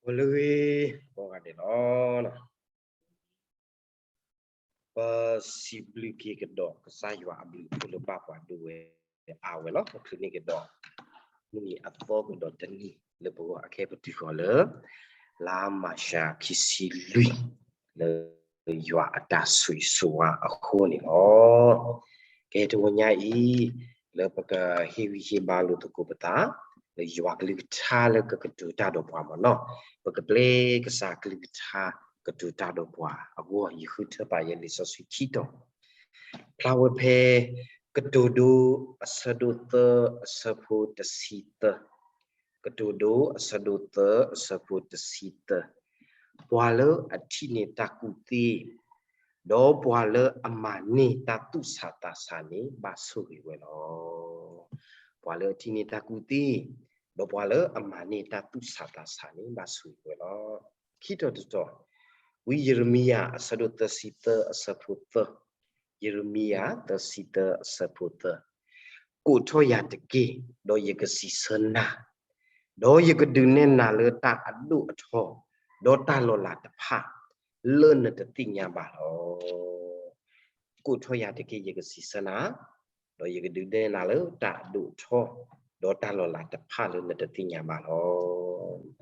အိၣ်လၢဂ့ၤ ကိးဂၤဒဲးလီၤ. ပစံးဘျုးက့ၤကဒီးကစၢ်ယွၤအဘျုးအဖှိၣ်လၢဘၣ်ပှၤဒိၣ်ဝဲအါဝဲလီၤ. ပချုးန့ၢ်ကဒီး မုၢ်နံၤအသီကဒီးတနံၤလၢပဂီၢ် အခဲပတုၤဃီၤလၢ လါမၢ်ၡးခံဆံလွံၢ် လၢယွၤအတၢ်ဆိၣ်ဂ့ၤဆိၣ်ဝါအဃိန့ၣ်လီၤ. ကဲ တဂီၤညါအံၤ လၢပကဟ့ၣ်ဂံၢ်ဟ့ၣ်ဘါလိာ်သကိးပသး လၢယွၤကလုၢ်ကထါလၢကကတိၤတၢ်ဒီးပှၤမ့ၢ်နီၤ, ပကပျဲကစၢ်ကလုၢ်ကထါကတိၤတၢ်ဒီးပှၤအဂီၢ် ယဃုထၢပာ်ယဲလံာ်စီဆှံခံတီၤ, ဖျါဝဲဖဲ ကတိၤဒိအဆၢဒိၣ်သၢအဆၢဖိတဆံသၢ, ကတိၤဒိအဆၢဒိၣ်သၢ အဆၢဖိတဆံသၢ, ပှၤလၢအထံၣ်န့ၢ်တၢ်ကူၣ်သ့, ဒီးပှၤလၢအမၤန့ၢ်တၢ်သူၣ်ဆးသးဆးန့ၣ် ဘၣ်ဆိၣ်ဂ့ၤဝဲလီၤ. ပှၤလၢအထံၣ်န့ၢ်တၢ်ကူၣ်သ့, ဒီးပှၤလၢအမၤန့ၢ်တၢ်သူၣ်ဆးသးဆးန့ၣ် ဘၣ်ဆိၣ်ဂ့ၤဝဲလီၤ. ခံတီၤတတီၤ, ဝံယံးရမံယၤ အဆၢဒိၣ်သၢဆံသၢ အဆၢဖိသၢ, ယံးရမံယၤ သၢဆံသၢ အဆၢဖိသၢ, ကိးထီၣ်ယၤတက့ၢ်, ဒီးယကစံးဆၢနၤ, ဒီးယကဒုးနဲၣ်နၤလၢတၢ်အဒိၣ်အထီ, ဒီးတၢ်လီၤလးတဖၣ် လၢနတသ့ၣ်ညါဘၣ်လီၤ. ကိးထီၣ်ယၤတက့ၢ် ယကစံးဆၢနၤ, ဒီးယကဒုးနဲၣ်နၤလၢတၢ်အဒိၣ်အထီ, ဒီးတၢ်လီၤလးတဖၣ်လၢနတသ့ၣ်ညါဘၣ်လီၤ.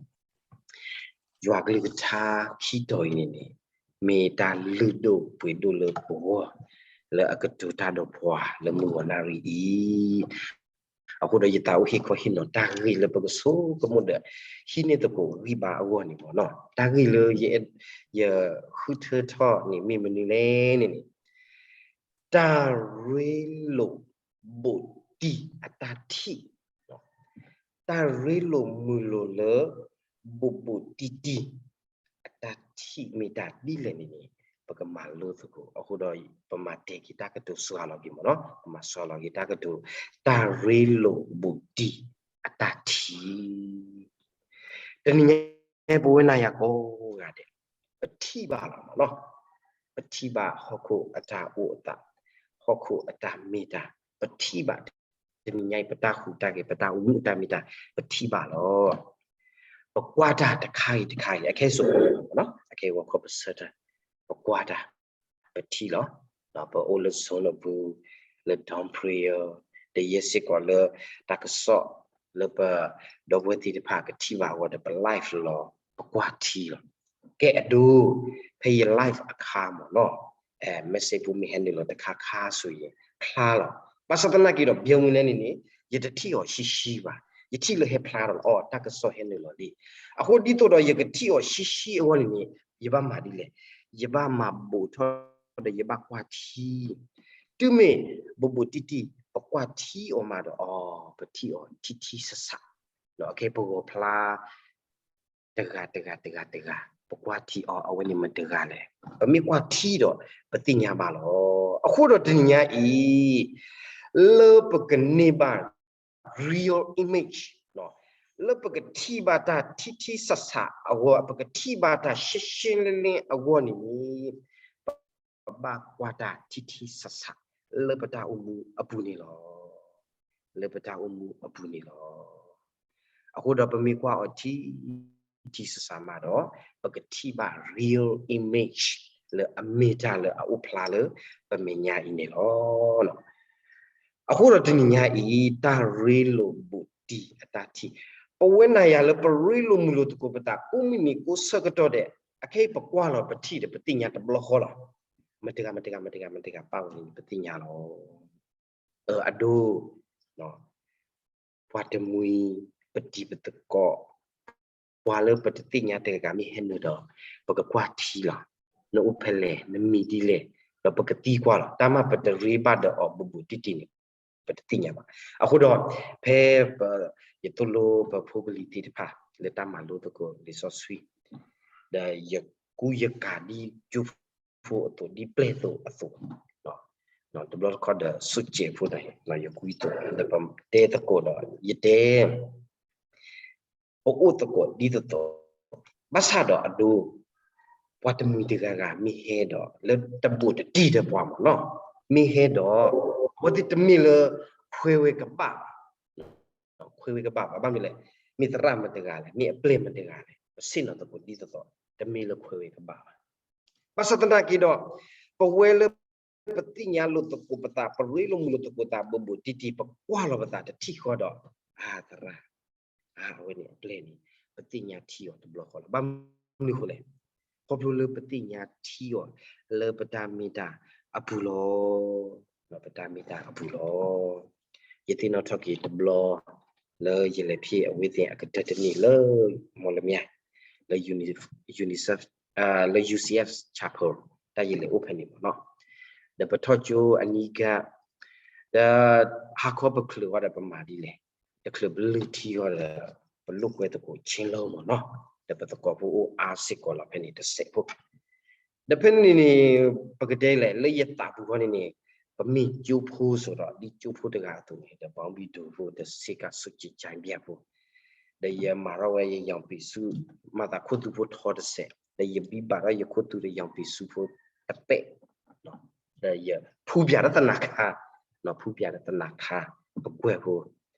ယွၤကလုၢ်ကထါခံတီၤအံၤန့ၣ်န့ၣ် မ့ၢ်တၢ်လုၢ်ဒိၣ်ပှ့ၤဒိၣ်လၢပဂီၢ် လၢအကတိၤတၢ်ဒီးပှၤလၢမုၢ်ဂီၤနၣ်ရံၣ်အံၤ, အဃိဒီးယသးအိၣ်ဟ့ၣ်ခီဟ့ၣ်နီၤတၢ်ဂ့ၢ်လၢပကဆိကမိၣ်ဒီး ဟံးန့ၢ်သကိးဂံၢ်ဘါအဂီၢ်န့ၣ်မ့ၢ်နီၤ, တၢ်ဂ့ၢ်လၢယ ယဃုထၢထီၣ်န့ၣ်မ့ၢ်မနုၤလဲၣ်န့ၣ်န့ၣ် တၢ်ရ့လိာ်ဘူးတံၢ်အတၢ်ထံၣ်, တၢ်ရ့လိာ်မုာ်လိာ်လၢ ဘူးဘူးတံၢ်တံၢ် အတၢ်ထံၣ်မ့ၢ်တၢ်ဒ်လဲၣ်န့ၣ်န့ၣ် ပကမၤလိသကိး, အဃိဒီးပမၤတဲာ်က့ၤတၢ်ကတိၤစှၤလီၤက့ၤမ့ၢ်နီၤ, ပမၤစှၤလီၤက့ၤတၢ်ကတိၤ တၢ်ရ့လိာ်ဘူးတံၢ်အတၢ်ထံၣ် တနံၤညါ ပဝဲနၤယၤကိးဂၤဒဲး ပထံၣ်ဘၣ်လီၤမ့ၢ်နီၤ, ပထံၣ်ဘၣ်ဟီၣ်ခိၣ်အတၢ်အိၣ်အသး, ဟီၣ်ခိၣ်အတၢ်မ့ၢ်တၢ်, ပထံၣ်ဘၣ် တနံၤညါအံၤ ပတၢ်ဟူးတၢ်ဂဲၤ ပတၢ်အိၣ်မူအတၢ်မ့ၢ်တၢ် ပထံၣ်ဘၣ်လီၤ. ပကွၢ်တၢ်တခါဂ့ၤတခါဂ့ၤ အခဲစိာ်မ့ၢ်နီၤ, အခဲဂီၤခီပဆၢတၢ်, ပကွၢ်တၢ်, ပထံၣ်လီၤ. ပအိၣ်လၢ zone အပူၤ, လၢ dorm prayer, ဒီးယဲစ့ၢ်ကီးလၢ တၢ်ကစီၣ်လၢပ ဒီပုၢ်ဝဲၢ်သ့ၣ်တဖၣ်ကထံၣ်ဘၣ်အဂီၢ်ဒီး ပ live လီၤ, ပကွၢ်ထံလီၤ. ကဲအဒိ, ဖဲယ live အခါမ့ၢ်နီၤ, message ပူၤမ့ၢ်ဟဲနုာ်လီၤတခါခါဆိၣ်ဂ့ၤ ဖျါလီၤ. ဘၣ်ဆၣ်သနာ်က့ဒီး ဘၣ်မနုၤလဲၣ်န့ၣ်န့ၣ် ယတထံၣ်အီၤဆှံဆှံဘၣ်, ယထံၣ်လၢဟဲဖျါထီၣ်လီၤ, အီ တၢ်ကစီၣ်ဟဲနုာ်လီၤလံ. အဃိဒ်သိးဒီးယကထံၣ်အီၤဆှံဆှံအဂီၢ်န့ၣ်န့ၣ် ယဘၣ်မၤဒ်လဲၣ်, ယဘၣ်မၤဘူးထီၣ်ဒီးယဘၣ်ကွၢ်ထံ, တုၤမ့ၢ်ဘူးဘူးတံၢ်တံၢ် ပကွၢ်ထံအီၤမးဒီး အီ ပထံၣ်အီၤထံထံဆးဆး, အခဲပဂီၤဖျါ တဂၤတဂၤတဂၤတဂၤ ပကွၢ်ထံအီၤ အဝဲန့ၣ်မတၤတဂၤလဲၣ်, ပမ့ၢ်ကွၢ်ထံဒီး ပသ့ၣ်ညါဘၣ်လီၤ. အဃိဒီးတနံၤညါအံၤ လၢပကန့ၢ်ဘၣ် real image လၢပကထံၣ်ဘၣ်တၢ်ထံထံဆးဆးအဂီၢ်, ပကထံၣ်ဘၣ်တၢ်ရှဲရှဲလ့လ့အဂီၢ်န့ၣ် ပဘၣ်ကွၢ်တၢ်ထံထံဆးဆး လၢပတၢ်အိၣ်မူအပူၤန့ၣ်လီၤ. လၢပတၢ်အိၣ်မူအပူၤန့ၣ်လီၤ. အဃိဒီးပမ့ၢ်ကွၢ်အီၤထံထံဆးဆးမးဒီး ပကထံၣ်ဘၣ် real image လၢအမ့ၢ်တၢ်လၢအအိၣ်ဖျါလၢပမဲာ်ညါအံၤန့ၣ်လီၤ. အဃိဒီးတနံၤညါအံၤ တၢ်ရ့လိာ်ဘူးတံၢ်အတၢ်ထံၣ်, ပဝဲနၤယၤလၢပရ့လိာ်မုာ်လိာ်သကိးပသး ကိးမုၢ်နံၤကိးဆၢကတီၢ်ဒဲး အခဲအံၤပကွၢ်လီၤ ပထံၣ်ဒီးပသ့ၣ်ညါတဘျီဃီလီၤ. မတၤတဂၤ မတၤတဂၤ မတၤတဂၤ မတၤတဂၤ ပာ်ဝဲန့ၣ် ပသ့ၣ်ညါလီၤ. အဒိ ပှၤတမှံၤ ပတံၤပသကိး ပှၤလၢပတသ့ၣ်ညါတဂၤဂၤမ့ၢ်ဟဲနုာ်ဒီး ပကကွၢ်ထံလီၤ. နအိၣ်ဖဲလဲၣ်, နမံၤဒ်လဲၣ်, ဒီးပကသံကွၢ်လီၤ. တၢ်မၤပတရ့ဘၣ်ဒီးအီၤဘူးဘူးတံၢ်တံၢ်န့ၣ် ပတသ့ၣ်ညါဘၣ်. အဃိဒီး ဖဲပ ယသိၣ်လိပဖိပလံၤသ့ၣ်တဖၣ် လၢတၢ်မၤလိသကိးလံာ်စီဆှံ ဒီးယကူယကၤဒ်ကၠိဖိအသိး ဒ်ပျဲၢ်သိးအသိး, တဘျီတခီၣ်ဒီး စိတ်ကြိုက် ဖိန့ၣ် ယကူယသိး ဒီးပတဲသကိးဒီး ယတဲ ပအိၣ်သကိးဒ်သိးသိး, ဘၣ်ဆၣ်ဒီးအဒိ ပှၤတမှံၤတဂၤဂၤမ့ၢ်ဟဲဒီး လၢတဘူးတတံၢ်ဒီးပှၤမ့ၢ်နီၤ, မ့ၢ်ဟဲဒီး အဝဲသ့ၣ်တမ့ၢ်လၢ ခွဲဝဲကဘၣ်ဘၣ်. ခွဲးဝဲကဘၣ်ဘၣ်. ဘၣ်မနုၤလဲၣ်, မ့ၢ်သရၣ်မတဂၤလဲၣ်, မ့ၢ်အပျဲၢ်မတဂၤလဲၣ်, ပဆ့ၣ်နီၤသကိးဒ်သိးသိး, တမ့ၢ်လၢခွဲးဝဲကဘၣ်ဘၣ်. ဘၣ်ဆၣ်သနာ်က့ဒီး ပဝဲလၢပသ့ၣ်ညါလိာ်သကိးပသး, ပရ့လိာ်မုာ်လိာ်သကိးသး ဘူးဘူးတံၢ်တံၢ်, ပကွၢ်လီၤပသးတထံၣ်ဃီဒီး, အသရၣ်, အဝဲန့ၣ်အပျဲၢ်န့ၣ် ပသ့ၣ်ညါထံအီၤတဘျီဃီလီၤ. ဘၣ်မနုၤအဃိလဲၣ်, ခီဖျိလၢပသ့ၣ်ညါထံအီၤလၢပတၢ်မ့ၢ်တၢ်အပူၤလီၤ. ပတၢ်မ့ၢ်တၢ်အပူၤလီၤ. ယသ့ၣ်နီၣ်ထီၣ်က့ၤတဘျီ လၢယလဲၤဖဲအဝဲသ့ၣ်အကတၢၢ်တနံၣ်လၢ မီၣ်လမၠဲၣ်, လၢ UNICEF, လၢ UCF Chapel တၢ်ယလဲၤအိၣ်ဖဲန့ၣ်မ့ၢ်နီၤ, ဒီးပထီၣ်ကၠိအနံၤက, ဒီးဟါခီပချုးဃီဒီးပမၤဒ်လဲၣ်, တချုးပလုၢ်ထံဃီဒီး ပလိာ်ကွဲသကိး chain လီၤမ့ၢ်နီၤ, ဒီးပသကိးဖိအိၣ်အါစ့ၢ်ကီးလီၤဖဲန့ၣ်တစဲးဖိ ဒီးဖဲန့ၣ်န့ၣ် ပကတဲလဲၣ် လၢယသးပူၤဃီန့ၣ်န့ၣ် ပမ့ၢ်ကၠိဖိစိၤဒီး ဒ်ကၠိဖိတဂၤအသိးန့ၣ် ဒီး ဘီဘံၣ်ဒိၣ်ဖိ ဒီးစ့ကၤဆူကၠံၣ်ဘၠၣ်ဖိ, ဒီးယမၤထီၣ်ဝဲယယီၣ်ပ့ၤဆူ မၤသးခိၣ်သူဖိထီတစဲး, ဒီးယဘံၣ်ဘၣ်ထီၣ်ယခိၣ်သူဒီးယီၣ်ပ့ၤဆူဖိတပဲၣ်, ဒီးယဖူပၠးဒီးသနၢခါ, ဖူပၠးဒီးသနၢခါ ပကွဲၢ်ဖိ,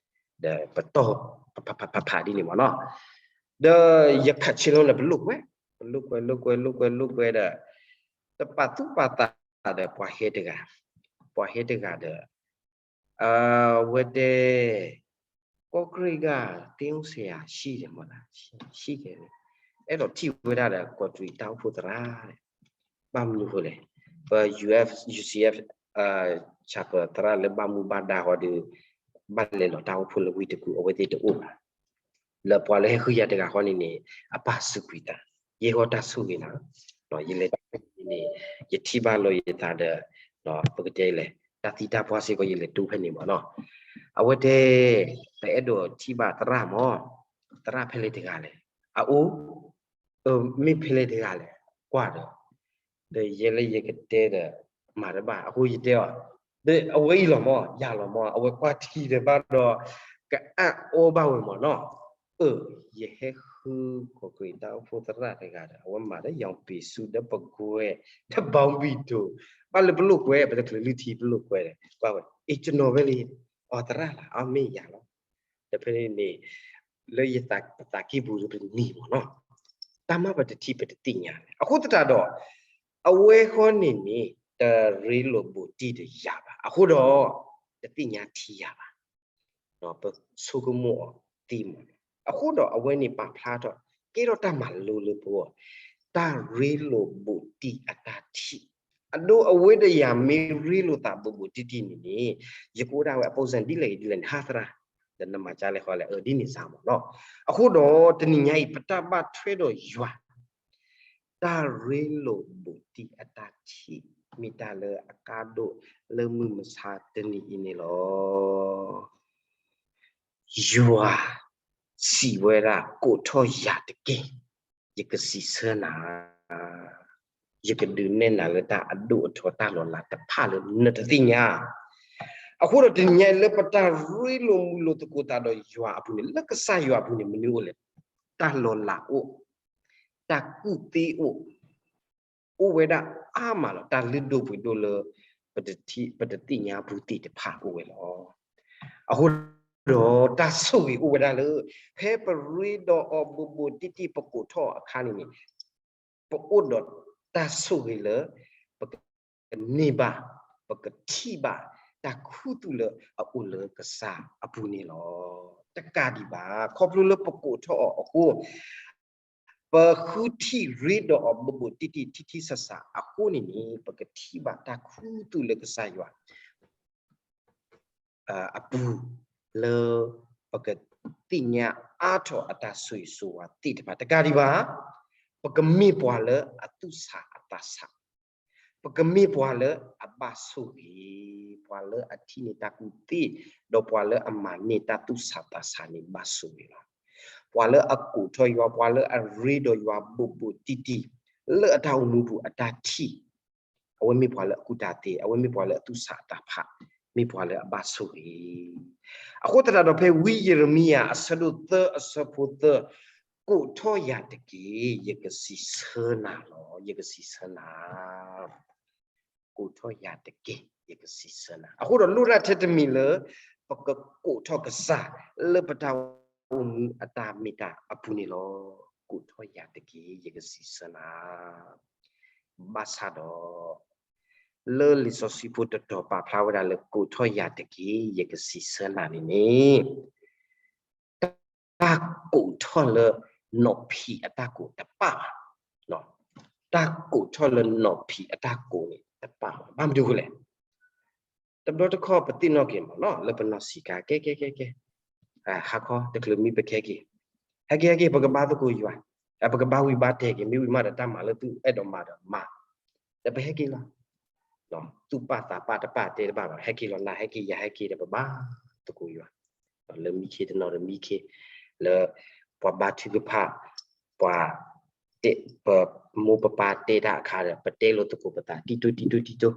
ဒီးပတီၢ် ဖးဖးဖးဖးဒ်န့ၣ်မ့ၢ်နီၤ, ဒီးယခး chain လီၤန့ၣ် ပလိာ်ကွဲ, ပလိာ်ကွဲ လိာ်ကွဲ လိာ်ကွဲ လိာ်ကွဲဒီး တပာ်သူၣ်ပာ်သးဒီးပှၤဟဲတဂၤ, ပှၤဟဲတဂၤဒီး အဝဲတဲ ကီၢ်ကရ့ၣ်ဂၤ သ့ၣ်အိၣ်စဲယၤ ဆံၣ်ဂဲၤမ့ၢ်သး, ဆံၣ်ဂဲၤ, အဲၣ်ဒိးထံၣ်ဝဲဒၣ်ဒီး ကီးတရံးတၢ်အိၣ်ဖှိၣ်သရၣ်, ဘၣ်မနုၤဃိလဲၣ်, ပ UF, UCF Chapel သရၣ်လၢဘၣ်မူဘၣ်ဒါဃီဒီး ဘၣ်လဲၤလီၤတၢ်အိၣ်ဖှိၣ်လၢဝ့ၢ်တကူၣ် အဝဲသ့ၣ်တအိၣ်ဘၣ် လၢပှၤလၢဟဲဃုယၤတဂၤဃီန့ၣ်န့ၣ် အပၢ်စူးကွံာ်သး, ယဲၢ်ဃီတၢ်ဆိၣ်ဂ့ၤနၤ, ယလဲၤတၢ်န့ၣ် ယထံၣ်ဘၣ်လီၤယသးဒီး ပကတဲလဲၣ် တၢ်သံတၢ်ပှၢ်စ့ၢ်ကီး ယလဲၤတူၢ်ဖဲန့ၣ်မ့ၢ်နီၤ, အဝဲတဲ ပအဲၣ်ဒိးထံၣ်ဘၣ်သရၣ်မ့ၢ်, သရၣ်ဖဲလဲၣ်တဂၤလဲၣ်, အအိၣ် မ့ၢ်ဖဲလဲၣ်တဂၤလဲၣ်, ကွၢ်ဒီး, ဒီးယဲလၢယကတဲဒီး မၤတဘၣ် အဃိယတဲအီၤ, ဒီးအဝဲအံၤလီၤမ့ၢ် ယၤလီၤမ့ၢ် အဝဲကွၢ်ထံဒီးဘၣ်ဒီး ကအၢ်အီဘၣ်ဝဲမ့ၢ်နီၤ, အၢ ယဟဲဃုကီးကရံးတၢ်အိၣ်ဖှိၣ်သရၣ်တဂၤဒီး အဝဲမၤဒီးယီၣ်ပ့ၤဆူဒီးပကွဲၢ် ဒီးဘီဘံၣ်ဒိၣ်, ဘၣ်လၢပလိာ်ကွဲ ပတချုးလုၢ်ထံပလိာ်ကွဲဒီး ကွၢ်ဝဲ အ့ ကနီၤဝဲလံ, အီ သရၣ်လီၤ အမ့ၢ်ယၤလီၤ, ဒီးဖဲန့ၣ်န့ၣ် လၢယသးကံၢ်ပူၤဒီးပတနံၤမ့ၢ်နီၤ, တၢ်မၤပတထံၣ်ပတသ့ၣ်ညါန့ၣ် အဃိသတးဒီး အဝဲဃီန့ၣ်န့ၣ် တရ့လိာ်ဘူးတံၢ်ဒီးယၤဘၣ် အဃိဒီး တသ့ၣ်ညါထံယၤဘၣ်, ပဆိကမိၣ်အီၤသ့မ့ၢ်နီၤ, အဃိဒီးအဝဲန့ၣ်ပာ်ဖျါထီၣ် ကဲထီၣ်တၢ်မၤလိလၢပဂီၢ်, တၢ်ရ့လိာ်ဘူးတံၢ်အတၢ်ထံၣ်, အဒိအဝဲဒီးယၤမ့ၢ်ရ့လိာ်သးဘူးဘူးတံၢ်တံၢ်န့ၣ်န့ၣ် ယကအိၣ်ဒၣ်ဝဲအ ပုံစံ ဒ်လဲၣ်ဂ့ၤဒ်လဲၣ်န့ၣ် ဟါသရၣ်, ဒီးနမၤကလဲၣ်ဃီလဲၣ် အၢ ဒ်န့ၣ်စ့ၢ်မ့ၢ်နီၤ, အဃိဒီးတနံၤညါအံၤ ပတၢ်ဘၣ်ထွဲဒီးယွၤ တၢ်ရ့လိာ်ဘူးတံၢ်အတၢ်ထံၣ် မ့ၢ်တၢ်လၢအကါဒိၣ်လၢမုၢ်မဆါတနံၤအံၤန့ၣ်လီၤ. ယွၤစံးဝဲဒၣ် ကိးထီၣ်ယၤတက့ၢ်, ယကစံးဆၢနၤ, ယကဒုးနဲၣ်နၤလၢတၢ်အဒိၣ်အထီတၢ်လီၤလးတဖၣ်လၢနတသ့ၣ်ညါ အဃိဒီးတနံၤညါအံၤ လၢပတၢ်ရ့လိာ်မုာ်လိာ်သကိးသးဒီးယွၤအပူၤန့ၣ် လၢကစၢ်ယွၤအပူၤန့ၣ် မနုၤအိၣ်လဲၣ်, တၢ်လီၤလးအိၣ်, တၢ်ကူၣ်သ့အိၣ်, အိၣ်ဝဲဒၣ်အါမးလီၤ. တၢ်လုၢ်ဒိၣ်ပှ့ၤဒိၣ်လၢ ပတသ့ၣ်ညါဘူးသ့ၣ်တဖၣ်အိၣ်ဝဲလီၤ. အဃိဒီးတၢ်ဆိၣ်ဂ့ၤအိၣ်ဝဲဒၣ်လၢ ဖဲပရ့ဒီးအီၤဘူးဘူးတံၢ်တံၢ်ပကိးထီၣ်အခါန့ၣ်န့ၣ် ပအိၣ်ဒီးတၢ်ဆိၣ်ဂ့ၤလၢ ပကန့ၢ်ဘၣ် ပကထံၣ်ဘၣ်တၢ်ခူသူၣ်လၢအအိၣ်လၢကစၢ်အပူၤန့ၣ်လီၤ. တကးဒံးဘၣ် ခီဖျိလၢပကိးထီၣ်အီၤအဃိ ပဃုထံၣ်ရ့ဒီးအီၤဘူးဘူးတံၢ်တံၢ်ထံထံဆးဆးအဃိန့ၣ်န့ၣ် ပကထံၣ်ဘၣ်တၢ်ခူသူၣ်လၢကစၢ်ယွၤ အပူၤ လၢပကသ့ၣ်ညါအါထီၣ်အတၢ်ဆိၣ်ဂ့ၤဆိၣ်ဝါသ့ၣ်တဖၣ် တကးဒံးဘၣ် ပကမ့ၢ်ပှၤလၢအသူၣ်ဆးအသးဆး, ပကမ့ၢ်ပှၤလၢအဘၣ်ဆိၣ်ဂ့ၤ, ပှၤလၢအထံၣ်န့ၢ်တၢ်ကူၣ်သ့, ဒီးပှၤလၢအမၤန့ၢ်တၢ်သူၣ်ဆးသးဆးန့ၣ်ဘၣ်ဆိၣ်ဂ့ၤလီၤ. ပှၤလၢအကိးထီၣ်ယွၤ, ပှၤလၢအရ့ဒီးယွၤဘူးဘူးတံၢ်တံၢ် လၢအတၢ်အိၣ်မူပူၤအတၢ်ထံၣ် အဝဲမ့ၢ်ပှၤလၢအကူၣ်တၢ်သ့, အဝဲမ့ၢ်ပှၤလၢအသူၣ်ဆးအသးဆး, မ့ၢ်ပှၤလၢအဘၣ်ဆိၣ်ဂ့ၤ. အဃိသတးဒီးဖဲဝံယံးရမံယၤအဆၢဒိၣ်သၢအဆၢဖိသၢ, ကိးထီၣ်ယၤတက့ၢ်, ယကစံးဆၢနၤလီၤ, ယကစံးဆၢနၤ ကိးထီၣ်ယၤတက့ၢ်, ယကစံးဆၢနၤ. အဃိဒီးလိၣ်ဒၣ်ထဲတမံၤလၢ ပ ပကကိးထီၣ်ကစၢ်လၢပတၢ်အိၣ်မူအတၢ်မ့ၢ်တၢ်အပူၤန့ၣ်လီၤ. ကိးထီၣ်ယၤတက့ၢ်, ယကစံးဆၢနၤ. ဘၣ်ဆၣ်ဒီး လၢလံာ်စီဆှံဖိတတီၤပာ်ဖျါဝဲဒၣ်လၢ ကိးထီၣ်ယၤတက့ၢ်, ယကစံးဆၢနၤန့ၣ်န့ၣ် တၢ်ကိးထီၣ်လၢ နီၢ်ဖံးအတၢ်ကိးတပၣ်ဘၣ်. တၢ်ကိးထီၣ်လၢနီၢ်ဖံးအတၢ်ကိးန့ၣ်တပၣ်ဘၣ်. ဘၣ်မနုၤအဃိလဲၣ်. တဘျီတခီၣ်ပသ့ၣ်နီၣ်က့ၤမး လၢပနီၢ်ဆံးခါ ကဲ ကဲ ကဲ ကဲ, ဟါခီတချုးမံပကဟဲက့ၤ, ဟဲက့ၤ ဟဲက့ၤ ပကဘါသကိးယွၤ, ပကဘါဝံၤဘါတဲာ်က့ၤ, မ့ၢ်ဝံၤမးဒီးတၢ်မၤလၢသုအဲၣ်ဒိးမၤဒီးမၤ, ဒီးပဟဲက့ၤလီၤ. သူၣ်ပာ်သးပာ်တပာ်တဲတဘၣ်ဘၣ်, ဟဲက့ၤလီၤ, နၤဟဲက့ၤ ယၤဟဲက့ၤ ဒီးပဘါသကိးယွၤ, လၢမံခ့တနီၤဒီးမံခ့, လၢ ပှၤဘါထုကဖၣ်, ပှၤ ပမိၢ်ပပၢ်တဲတၢ်အခါဒီး ပတဲလိာ်သကိးပသး တံတိ တံတိ တံတိ,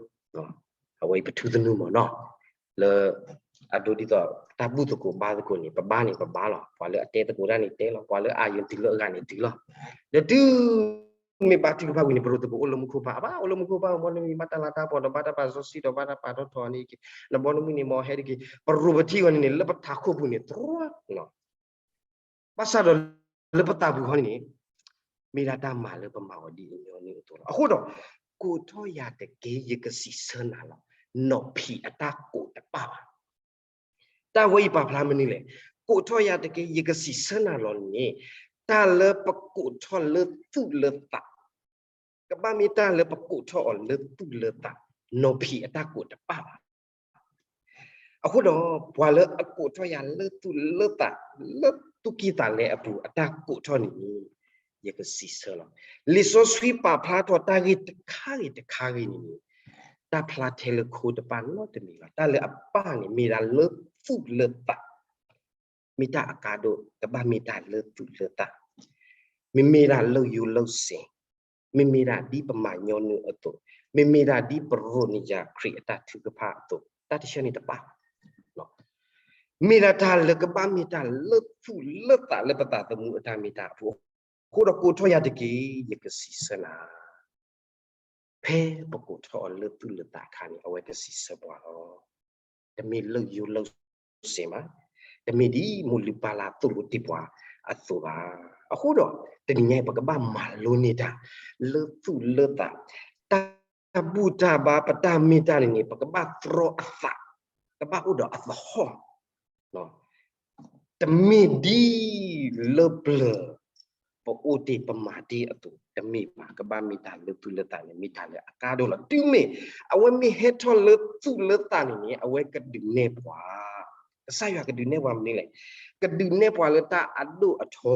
အဝဲအံၤပထူသနူမးနီၤ, လၢ အဒိဒ်သိး တၢ်ဘူၣ်သကိးဘါသကိးန့ၣ် ပဘါန့ၣ်ပဘါလီၤ, ပှၤလၢအတဲသကိးတၢ်န့ၣ်တဲလီၤ, ပှၤလၢအယုံတုၤလၢအဂၤန့ၣ်တုၤလီၤ, ဒီးတုၤ မ့ၢ်ဘါထုကဖၣ်ဝံၤန့ၣ် ပရိးသကိးအိၣ်လၢမူခိၣ်ပၢ်, အဘၣ် အိၣ်လၢမူခိၣ်ပၢ်, ဘီနမံၤဘၣ်တၢ်လၤတၢ်ကပီၤဒီး ဘၣ်တၢ်ပာ်စီဆှံဒီး ဘၣ်တၢ်ပာ်ထီၣ်ထီန့ၣ်က့ၤ, နဘီနမုၢ်န့ၣ် မ်ဟဲဒ်က့ၤ, ပရိးပထံဂီၤန့ၣ်န့ၣ် လၢပထးခိၣ်ပူၤန့ၣ် တြီ ဘၣ်ဆၣ်ဒီး လၢပသးပူၤဃီန့ၣ်န့ၣ် မ့ၢ်ဒၣ်တၢ်မၤလၢပမၤအီၤဒ်အညီနုၢ်အသိးလီၤ. အဃိဒီး ကိးထီၣ်ယၤတက့ၢ် ယကစံးဆၢနၤလီၤ. နီၢ်ဖံးအတၢ်ကိးတပၣ်ဘၣ်. တၢ်ဝဲအံၤပာ်ဖျါမနုၤလဲၣ်. ကိးထီၣ်ယၤတက့ၢ် ယကစံးဆၢနၤလီၤန့ၣ် တၢ်လၢပကိးထီၣ်လၢသူၣ်လၢသး ကဘၣ်မ့ၢ်တၢ်လၢပကိးထီၣ်အီၤလၢသူၣ်လၢသး, နီၢ်ဖံးအတၢ်ကိးတပၣ်ဘၣ်. အဃိဒီး ပှၤလၢအကိးထီၣ်ယၤလၢသူၣ်လၢသး လၢသူၣ်ကံၢ်သးလဲအပူၤ အတၢ်ကိးထီၣ်န့ၣ်န့ၣ် ယကစံးဆၢလီၤ. လံာ်စီဆှံပာ်ဖျါထီၣ်တၢ်ဂ့ၢ်တခါဂ့ၤတခါဂ့ၤန့ၣ်န့ၣ် တၢ်ဖျါထဲလၢခိတပၣ်နီတမံၤလီၤ. တၢ်လၢအပၣ်န့ၣ် မ့ၢ်ဒၣ်လၢသူၣ်လၢသး မ့ၢ်တၢ်အကါဒိၣ် ကဘၣ်မ့ၢ်တၢ်လၢသူၣ်လၢသး, မ့မ့ၢ်ဒၣ်လၢယိၤလၢစ့ၢ်, မ့မ့ၢ်ဒၣ်ဒ်ပမၤညီနုၢ်အသိး, မ့မ့ၢ်ဒၣ်ဒ်ပရိးန့ၢ်ယၤခရံာ်အတၢ်ထုကဖၣ်အသိး, တၢ်တဆၢန့ၣ်တပၣ် မ့ၢ်ဒၣ်တၢ်လၢကဘၣ်မ့ၢ်တၢ်လၢသူၣ်လၢသးလၢပသးသမူအတၢ်မ့ၢ်တၢ်အပူၤ, အဃိဒီးကိးထီၣ်ယၤတက့ၢ် ယကစံးဆၢနၤ. ဖဲပကိးထီၣ်အီၤလၢသူၣ်လၢသးအခါန့ၣ် အဝဲကစံးဆၢပှၤလီၤ. တမ့ၢ်လၢယိၤလၢစ့ၢ်မး, တမ့ၢ်ဒ်မိၢ်လုၢ်ပၢ်လၢ်သိၣ်လိတ့ၢ်ပှၤအသိးဘၣ်. အဃိဒီး တနံၤညါအံၤ ပကဘၣ်မၤလိန့ၢ်တၢ် လၢသူၣ်လၢသး, တၢ်ဘူၣ်တၢ်ဘါ ပတၢ်မ့ၢ်တၢ်န့ၣ်န့ၣ် ပကဘၣ်တြီအသး, ကဘၣ်အိၣ်ဒီးအသဟီၣ် တမ့ၢ်ဒ်လၢပျၢၤ ပအိၣ်တ့ၢ်ပမၤတ့ၢ်အသိး တမ့ၢ်ဘၣ်. ကဘၣ်မ့ၢ်တၢ်လၢသူၣ်လၢသးန့ၣ် မ့ၢ်တၢ်လၢအကါဒိၣ်လီၤ. တုၤမ့ၢ် အဝဲမ့ၢ်ဟဲထီၣ်လၢသူၣ်လၢသးန့ၣ်န့ၣ် အဝဲကဒုးနဲၣ်ပှၤ, ကစၢ်ယွၤကဒုးနဲၣ်ပှၤမနုၤလဲၣ်. ကဒုးနဲၣ်ပှၤလၢတၢ်အဒိၣ်အထီ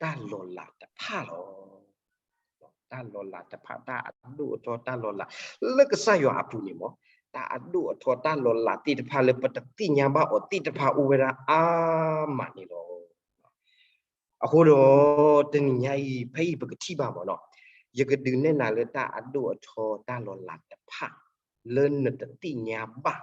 တၢ်လီၤလးတဖၣ်လီၤ. တၢ်လီၤလးတဖၣ်, တၢ်အဒိၣ်အထီ တၢ်လီၤလး လၢကစၢ်ယွၤအပူၤန့ၣ်မ့ၢ် တၢ်အဒိၣ်အထီ တၢ်လီၤလးသ့ၣ်တဖၣ်လၢပတသ့ၣ်ညါဘၣ်အီၤသ့ၣ်တဖၣ်အိၣ်ဝဲဒၣ်အါမးန့ၣ်လီၤ. အဃိဒီး တနံၤညါအံၤ ဖဲအံၤပကထံၣ်ဘၣ်မ့ၢ်နီၤ, ယကဒုးနဲၣ်နၤလၢတၢ်အဒိၣ်အထီ တၢ်လီၤလးတဖၣ် လၢနတသ့ၣ်ညါဘၣ်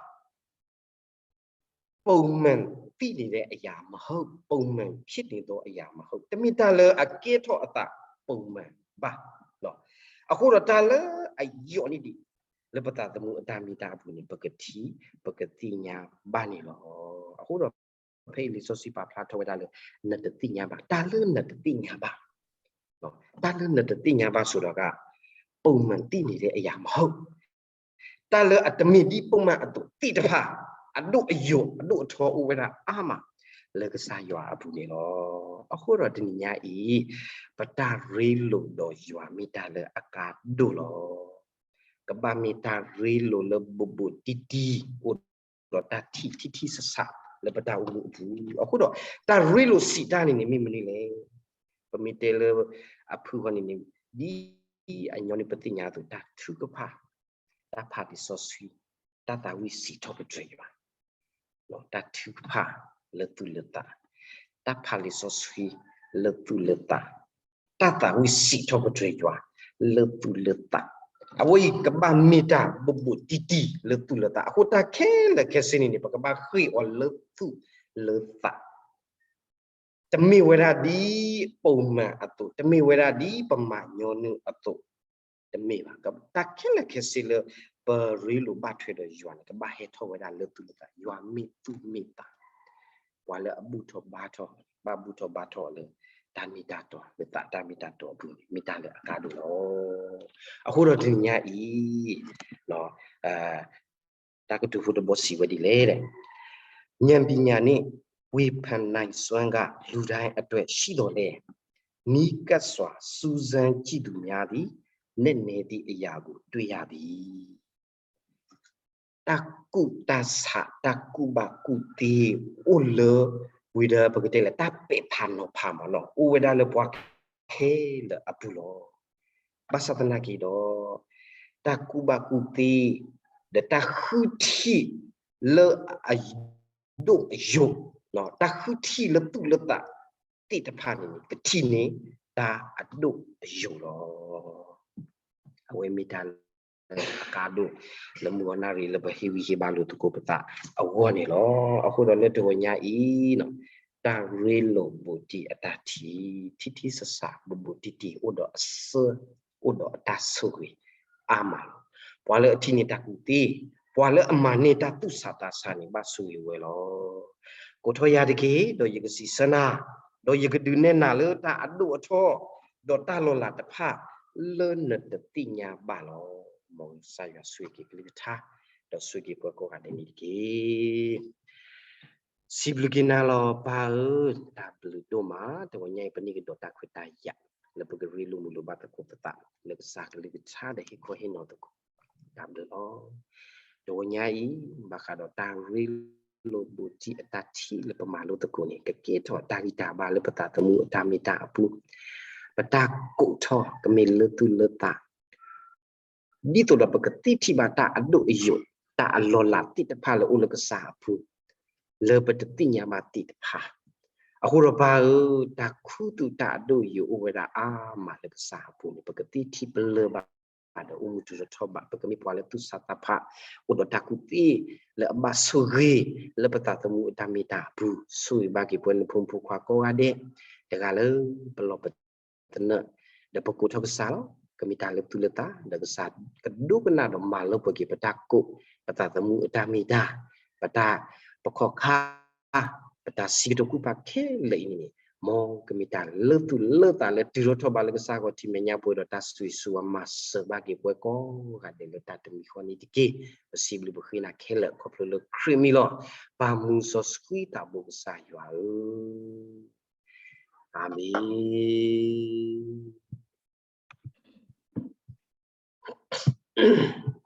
ပုံမှန်သိနေတဲ့အရာမဟုတ်, ပုံမှန်ဖြစ်နေသောအရာမဟုတ်, တမ့ၢ်တၢ်လၢအကဲထီၣ်အသး ပုံမှန် ဘၣ်. အဃိဒီးတၢ်လၢအယိာ်န့ၣ်ဒံး လၢပသးသမူအတၢ်မ့ၢ်တၢ်အပူၤန့ၣ် ပကထံၣ် ပကသ့ၣ်ညါဘၣ်န့ၣ်လီၤ. အဃိဒီး ဖဲအံၤလံာ်စီဆှံပာ်ဖျါထီၣ်ဝဲဒၣ်လၢ နတသ့ၣ်ညါဘၣ်, တၢ်လၢနတသ့ၣ်ညါဘၣ် တၢ်လၢနတသ့ၣ်ညါဘၣ်ဆိဒီးက ပုံမှန်သိနေတဲ့အရာမဟုတ်, တၢ်လၢအတမ့ၢ်ဒ် ပုံမှန် အသိးသ့ၣ်တဖၣ် အဒိၣ်အယိာ် အဒိၣ်အထီအိၣ်ဝဲဒၣ်အါမး လၢကစၢ်ယွၤအပူၤန့ၣ်လီၤ. အဃိဒီးတနံၤညါအံၤ ပတၢ်ရ့လိာ်ဒီးယွၤမ့ၢ်တၢ်လၢအကါဒိၣ်လီၤ. ကဘၣ်မ့ၢ်တၢ်ရ့လိာ်လၢဘူးဘူးတံၢ်တံၢ် အိၣ်ဒီးတၢ်ထံၣ်ထံထံဆးဆးလၢပတၢ်အိၣ်မူအပူၤ. အဃိဒီး တၢ်ရ့လိာ်စံးတၢ်န့ၣ်န့ၣ် မ့ၢ်မနုၤလဲၣ်. ပမ့ၢ်တဲလၢအဖုၣ်ဃီန့ၣ်န့ၣ် ဒ်အညီနုၢ်ပသ့ၣ်ညါအသိး တၢ်ထုကဖၣ်, တၢ်ဖးလံာ်စီဆှံ, တၢ်သးဝံၣ်စံးထီၣ်ပတြၢၤယွၤ, တၢ်ထုကဖၣ်လၢသူၣ်လၢသး, တၢ်ဖးလံာ်စီဆှံလၢသူၣ်လၢသး, တၢ်သးဝံၣ်စံးထီၣ်ပတြၢၤယွၤလၢသူၣ်လၢသး, အဝဲအံၤကဘၣ်မ့ၢ်တၢ်ဘူးဘူးတံၢ်တံၢ်လၢသူၣ်လၢသး. အဃိတၢ်ခဲလၢာ်ခဲဆ့န့ၣ်န့ၣ် ပကဘၣ်ဃ့ၢ်အီၤလၢသူၣ်လၢသး တမ့ၢ်ဝဲဒၣ်ဒ် ပုံမှန် အသိး, တမ့ၢ်ဝဲဒၣ်ဒ်ပမၤညီနုၢ်အသိး, တမ့ၢ်ဘၣ်. တၢ်ခဲလၢာ်ခဲဆ့လၢ ပရ့လိာ်ဘၣ်ထွဲဒီးယွၤန့ၣ် ကဘၣ်ဟဲထီၣ်ဝဲဒၣ်လၢသူၣ်လၢသး, ယွၤမ့ၢ်သူၣ်မ့ၢ်သး, ပှၤလၢအဘူၣ်ထီၣ်ဘါထီၣ်, ဘၣ်ဘူၣ်ထီၣ်ဘါထီၣ်လၢတၢ်မ့ၢ်တၢ်တီ, လၢသးတၢ်မ့ၢ်တၢ်တီအပူၤန့ၣ် မ့ၢ်တၢ်လၢအကါဒိၣ်လီၤ. အဃိဒီးတနံၤညါအံၤ တၢ်ကတိၤဖိတဘီစံးဝဲဒ်လဲၣ်, ဉာဏ်ပညာနှင့် ဝေဖန်နိုင်စွမ်းက လူတိုင်းအတွက်ရှိသော်လည်း, နီးကပ်စွာစူးစမ်းကြည့်သူများသည် နက်နဲသည့်အရာကိုတွေ့ရသည်. တၢ်ကူၣ်တၢ်ဆး တၢ်ကူၣ်ဘၣ်ကူၣ်သ့ အိၣ်လၢ ဝံၤဒီးပကတဲလၢ တၢ်ပဲာ်ဖးနီၤဖးမးနီၤ အိၣ်ဝဲဒၣ်လၢပှၤခဲလၢာ်အပူၤလီၤ. ဘၣ်ဆၣ်သနာ်က့ဒီး တၢ်ကူၣ်ဘၣ်ကူၣ်သ့ ဒီးတၢ်ဃုထံၣ်လၢအဒိၣ်အယိာ်, တၢ်ဃုထံၣ်လၢသူၣ်လၢသးသ့ၣ်တဖၣ်န့ၣ် ကထံၣ်န့ၢ်တၢ်အဒိၣ်အယိာ်လီၤ. အဝဲမ့ၢ်တၢ်လၢအကါဒိၣ် လၢမုၢ်ဂီၤနၣ်ရံၣ်လၢပဟ့ၣ်ဂံၢ်ဟ့ၣ်ဘါလိာ်သကိးပသးအဂီၢ်န့ၣ်လီၤ. အဃိဒီးလၢတဂီၤညါအံၤ တၢ်ရ့လိာ်ဘူးတံၢ်အတၢ်ထံၣ် ထံထံဆးဆးဘူးဘူးတံၢ်တံၢ် အိၣ်ဒီးအဆၢ အိၣ်ဒီးအတၢ်ဆိၣ်ဂ့ၤအါမးလီၤ. ပှၤလၢအထံၣ်န့ၢ်တၢ်ကူၣ်သ့ ပှၤလၢအမၤန့ၢ်တၢ်သူၣ်ဆးသးဆးန့ၣ် ဘၣ်ဆိၣ်ဂ့ၤဝဲလီၤ. ကိးထီၣ်ယၤတက့ၢ် ဒီးယကစံးဆၢနၤ, ဒီးယကဒုးနဲၣ်နၤလၢတၢ်အဒိၣ်အထီ ဒီးတၢ်လီၤလးတဖၣ် လၢနတသ့ၣ်ညါဘၣ်လီၤ. မ်ကစၢ်ယွၤဆိၣ်ဂ့ၤက့ၤကလုၢ်ကထါ ဒီးဆိၣ်ဂ့ၤက့ၤပှၤကိးဂၤဒဲးန့ၣ်တက့ၢ်. စံးဘျုးက့ၤနၤလီၤပၢ်ဧၢ, တၢ်ဘျုးဒိၣ်မး, တဂီၤညါအံၤ ပန့ၢ်ကဒီးတၢ်ခွဲးတၢ်ယာ် လၢပကရ့လိာ်မုာ်လိာ်ဘၣ်သကိးပသး လၢကစၢ်ကလုၢ်ကထါဒီးဟ့ၣ်ခီဟ့ၣ်နီၤသကိး တၢ်ဘျုးလီၤ. တဂီၤညါအံၤ ဘၣ်ဃးဒီးတၢ်ရ့လိာ်ဘူးတံၢ်အတၢ်ထံၣ်လၢပမၤလိသကိးန့ၣ် ကကဲထီၣ်တၢ်ဂံၢ်တၢ်ဘါလၢပသးသမူအတၢ်မ့ၢ်တၢ်အပူၤ, ပတၢ်ကိးထီၣ်ကမ့ၢ်လၢသူၣ်လၢသး ဒ်သိးဒီးပကသ့ထံၣ်ဘၣ်တၢ်အဒိၣ်အယိာ် တၢ်အလီၤလးသ့ၣ်တဖၣ်လၢအိၣ်လၢကစၢ်အပူၤ လၢပတသ့ၣ်ညါဘၣ်သ့ၣ်တဖၣ်. အဃိဒီးပၢ်ဧၢ, တၢ်ခူသူၣ်တၢ်အဒိၣ်အယိာ်အိၣ်ဝဲဒၣ်အါမးလၢကစၢ်အပူၤန့ၣ် ပကသ့ထံၣ်ပလၢၢ်ဘၣ်ဒီးအိၣ်မူတုၤထီၣ်ဘၣ် ပကမ့ၢ်ပှၤလၢသူၣ်ဆးသးဆး အိၣ်ဒီးတၢ်ကူၣ်သ့ လၢအဘၣ်ဆိၣ်ဂ့ၤ လၢပသးသမူအတၢ်မ့ၢ်တၢ်အပူၤ ဆိၣ်ဂ့ၤဘၣ်က့ၤပှၤနဖိမုၣ်ဖိခွါကိးဂၤဒဲး တဂၤလၢပလီၢ်ပသနၢၣ် ဒီးပကိးထီၣ်ကစၢ်လီၤ. ကမ့ၢ်တၢ်လၢသူၣ်လၢသး ဒီးကစၢ်ကဒိကနၣ်ဒီးမၤလၢပှဲၤက့ၤ ပတၢ်ကိး ပသးသမူအတၢ်မ့ၢ်တၢ် ပတၢ်ပခီၣ်ခါ ပတၢ်စံးကတိၤကူၣ်ပာ်ခဲလၢာ်အံၤန့ၣ် မ်ကမ့ၢ်တၢ်လၢသူၣ်လၢသးလၢတုၤထီၣ်ထီၣ်ဘၣ်လၢကစၢ်ဂီၢ်ထံးမဲာ်ညါပှဲၤဒီးတၢ်ဆိၣ်ဂ့ၤဆိၣ်ဝါမၤစၢၤဘၣ်က့ၤပှၤကိးဂၤဒဲးလၢတၢ်တမံၤဃီန့ၣ်တက့ၢ်. ပစံးဘျုးပဃ့နၤခဲလၢာ် ခီဖျိလၢခရံာ်မံၤလီၤ. ပၢ်မူစီဆှံသးဘိကစၢ်ယွၤဧၢ, အၤမ့ၣ်.